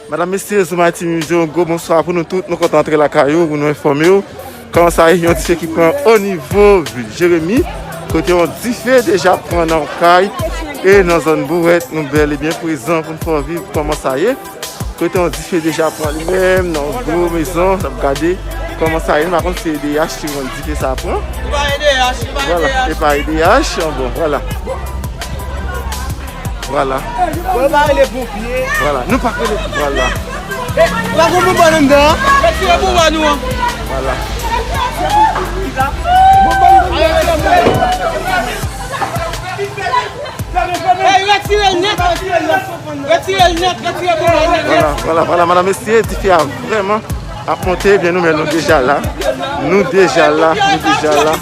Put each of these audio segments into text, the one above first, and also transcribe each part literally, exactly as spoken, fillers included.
Madam, mesye, Zoom Haïti News yo, yon gwo bonswa pou nou tout. Nou kontan antre lakay ou pou nou enfòme w kòman sa ye, yon dife ki pran o nivo vil Jeremi, kote yon dife deja pran nan yon kay e nan zòn Bouwèt. Nou bèl e byen prezan pou n fè w viv kòman sa ye. Kote yon dife deja pran li menm nan yon gwo mezon. N ap gade kòman sa ye. M pa konn si se E D H ki vann dife sa pran. Vwala, e pa E D H. Bon, vwala. Vwala. Bon, yo pa rele ponpye. Vwala. Nou pa rele. Vwala. Eh, pa gon bonbòn anndan. Retire bonbòn nou an. Vwala. Hey, retire l nèt. Retire l nèt, retire bonbòn nan nèt. Vwala, vwala, vwala, madam, mesye, dife a vrèman ap monte, ebyen nou menm nou deja la. Nou deja la, nou deja la.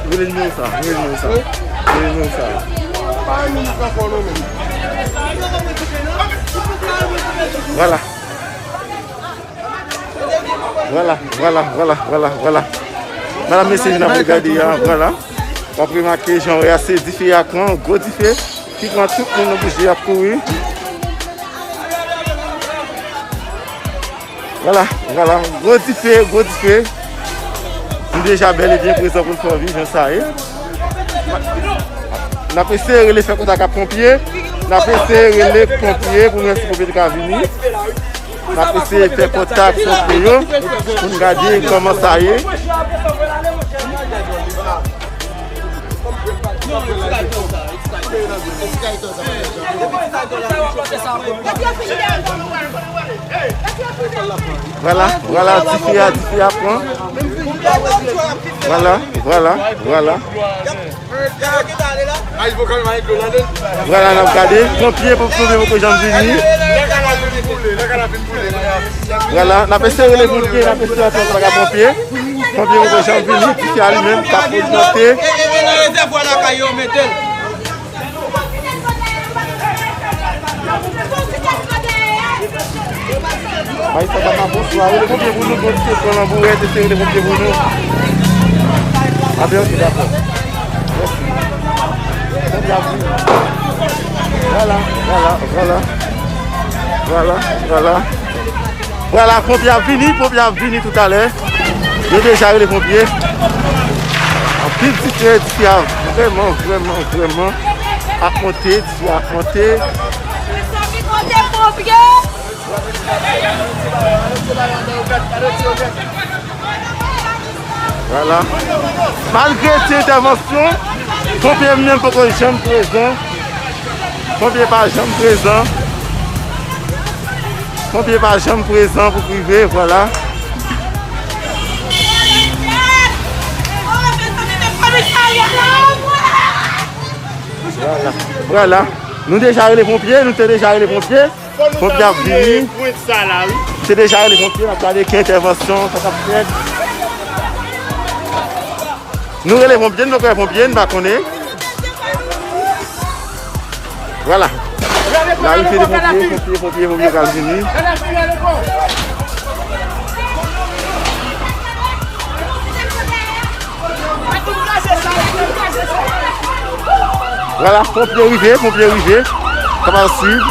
Rele nimewo sa, rele nimewo sa. Rele nimewo sa. Vwala. Vwala, vwala, vwala, vwala, vwala. Madam, mesye, jan n ap gade a, vwala. W ap remake jan w wè a, se dife a pran, gwo dife. Ki pran tout moun nan bouje ap kouri. Vwala, vwala, gwo dife, gwo dife. Nou deja bèl e byen prezan pou n fè w viv jan sa ye. N ap eseye rele fè kontak ak ponpye. N ap eseye rele ponpye pou n wè si ponpye te ka vini. N ap eseye fè kontak ponpye yo pou n gade kòman sa ye. Vwala, vwala, dife a, dife a pran. Vwala, vwala, vwala. Vwala, n ap gade. Ponpye, ponpye poko janm vini. Vwala, n ap eseye rele ponpye, n ap eseye antre kontak ak ponpye. Ponpye poko janm vini, dife a li menm k ap ogmante. E, e, e, nan rezèvwa lakay yo, mete l. Bay sa papa, bonswa. Rele ponpye pou nou, bon, se pran nan bouwèt, se rele ponpye pou nou. A byen, ok, dakò. Mèsi. Ponpye ap vini. Vwala, vwala, vwala. Vwala, vwala. Vwala, ponpye ap vini, ponpye ap vini toutalè. Yo deja rele ponpye. Anpil dife, dife a vrèman, vrèman, vrèman ap monte, dife a ap monte. Mezanmi, kote ponpye? Vwala. Malgre ti entèvansyon, ponpye menm poko janm prezan. Ponpye pa janm prezan. Ponpye pa janm prezan pou prive, vwala. Vwala. Vwala. Nou deja rele ponpye, nou te deja rele ponpye. Ponpye ap vini. Te deja rele ponpye, n ap gade ki entèvansyon sa k ap fèt. Nou rele ponpye, nou kwè ponpye, nou pa konnen. Vwala. N arive de ponpye, ponpye, ponpye, ponpye pral vini. Vwala, ponpye rive, ponpye rive. Kapab swiv.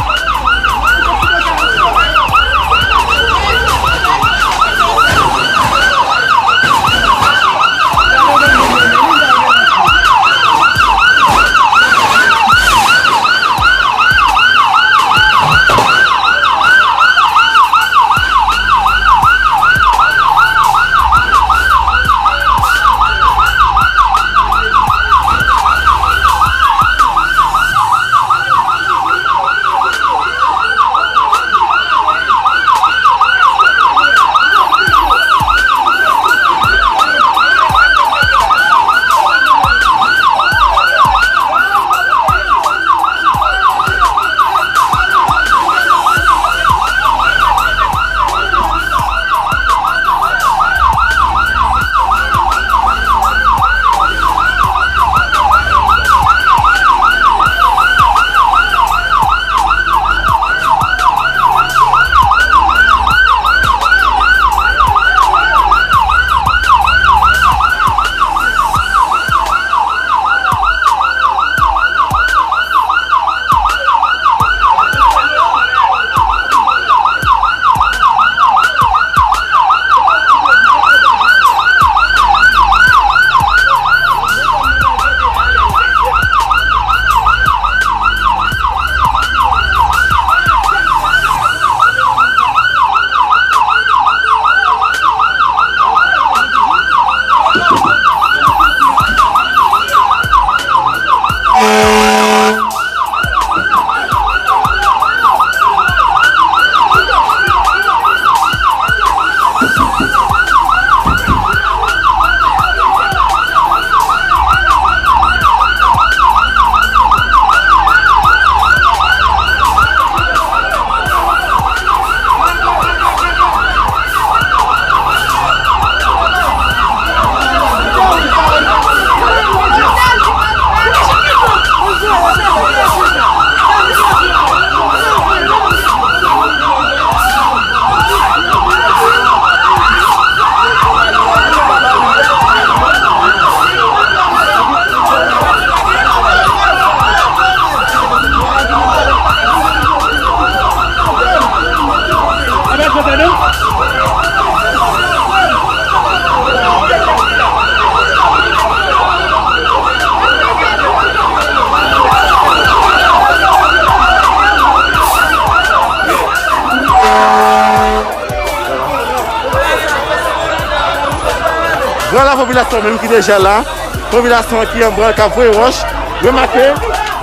Vwala popilasyon menm ki deja la. Popilasyon ki an branl k ap voye wòch. Remake,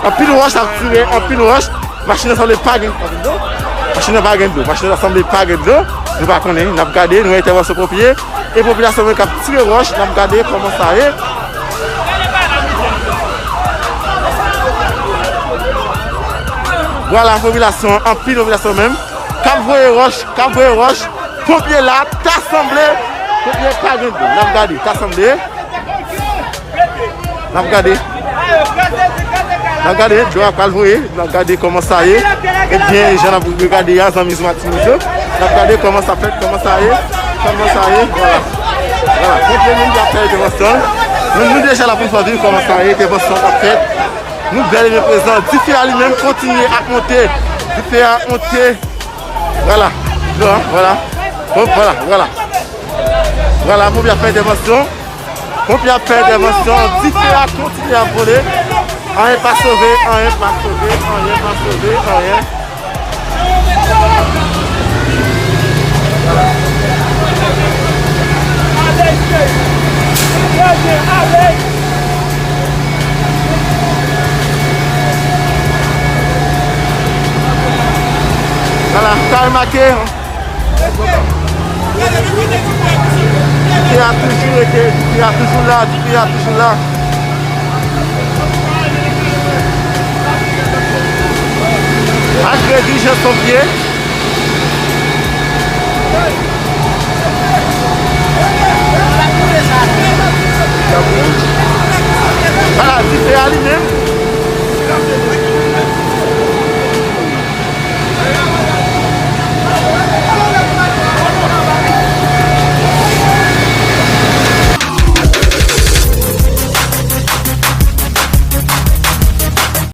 anpil wòch ap tire, anpil wòch. Machin nan sanble pa gen dlo. Machin nan pa gen dlo. Machin nan sanble pa gen dlo. Nou pa konnen. N ap gade, nou wè entèvansyon ponpye. E popilasyon menm k ap tire wòch. N ap gade kòman sa ye. Vwala, popilasyon, anpil popilasyon menm. K ap voye wòch, k ap voye wòch. Ponpye la, ta sanble. Ponpye pa gen dlo. N ap gade, ta sanble. N ap gade. N ap gade, dlo a pral voye. N ap gade kòman sa ye. Ebyen, jan n ap gade a, zanmi sou Matinik yo. N ap gade kòman sa fèt, kòman sa ye. Kòman sa ye, vwala. Vwala, ponpye menm ki ap fè entèvansyon. Nou, nou deja la pou n fè viv kòman sa ye, entèvansyon k ap fèt. Nou bèl e byen prezan. Dife a li menm kontinye ap monte. Dife a ap monte. Vwala. Vwala. Vwala. Vwala. Vwala, ponpye ap fè entèvansyon. Ponpye ap fè entèvansyon. Dife a kontinye ap vole. Anyen pa sove, anyen pa sove, anyen pa sove, anyen. Vwala, sa remake. Dife a toujou rete, dife a toujou la, dife a toujou la. Malgre dilijans ponpye. Vwala, dife a li menm.